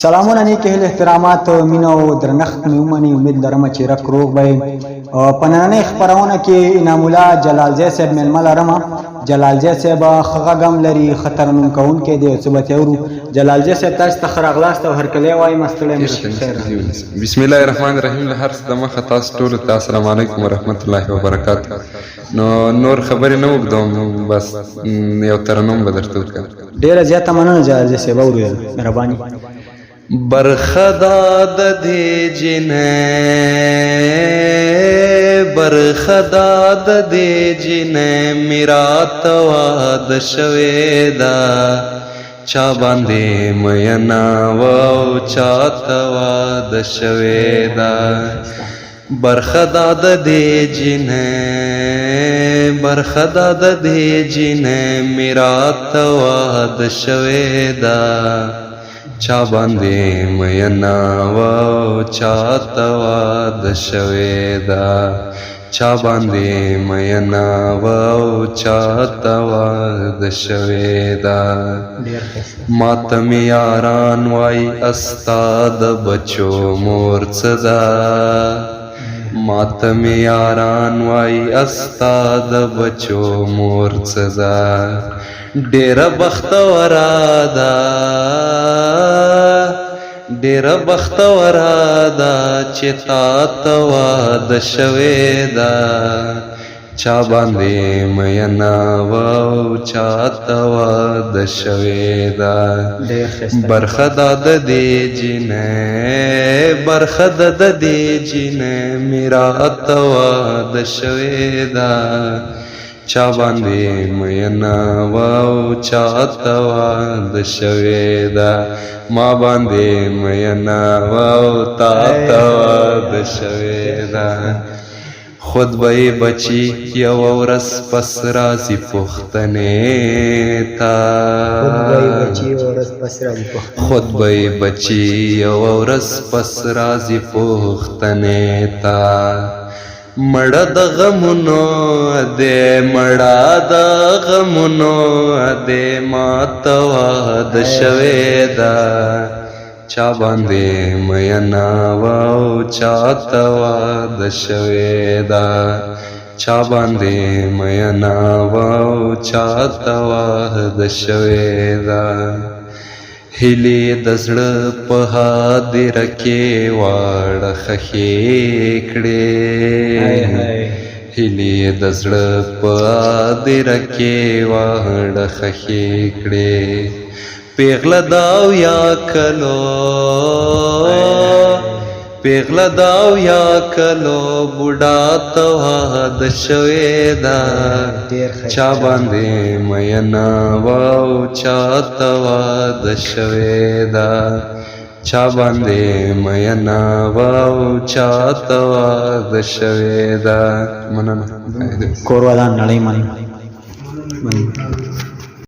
سلامونه، نیک هیلې، احترامات، مینه او درنښت مې ومني. امید لرم چې رک روغ به یې. په نننۍ خپرونه کې انعام الله جلالزی صاحب مېلمه لرم. جلالزی صاحب ښه غږ هم لري، ښه ترنم کوونکی دی، څه به ترې اورو. جلالزی صاحب، تاسو ته ښه راغلاست او هرکلی وایم. ستړی مه شئ، خیر راغلی. بسم الله الرحمن الرحیم. له هر څه دمخه تاسو ټولو ته السلام علیکم ورحمت الله وبرکاته. نو نور خبرې نه اوږدوم، بس یو ترنم به درته وکړم. ډېره زیاته مننه جلالزی صاحب، اورو، مهرباني. برخه دا د دې جنې، برخه دا د دې جنې میرات واده شوې ده، چا باندې مینا واو چا ته واده شوې ده. برخه دا د دې جنې، برخه دا د دې جنې میرات واده شوې ده، چا باندې مینا واو چا ته واده شوې ده، چا باندې مینا واو چا ته واده شوې ده. ډېر ښایسته. ماته مې یاران وای استا د بچو مور څه ده، ماته مې یاران وای استا د بچو مور څه ده، ډېره بختوره ده، ډېره بختوره ده چې تا ته واده شوې ده، چا باندې مینا واو چا ته واده شوې ده. ډېر ښایسته. برخه دا د دې جنې، برخه د د دې جنې میرات واده شوې ده، چا باندې مینا واو چا ته واده شوې ده، ما باندې مینا واو تا ته واده شوې ده. خود به یې بچي یوه ورځ پس راځي پوښتنې ته، خود به یې بچي یوه ورځ پس راځي پوښتنې، خود به یې بچي یوه ورځ پس راځي پوښتنې ته، مړه د غمونو دې، مړه د غمونو دې ما ته واده شوې ده، چا باندې مینا واو چا ته واده شوې ده، چا باندې مینا واو چا ته واده شوې ده. هیلې د زړه په هدیره کې واړه ښخې کړې، هیلې د زړه په هدیره کې واړه ښخې کړې، پیغله د 70 کلو، پیغله د 70 کلو بوډا ته واده شوې ده، چا باندې مینا واو چا ته واده شوې ده، چا باندې مینا واو چا ته واده شوې ده. مننه. کور ودان، نړۍ مننه.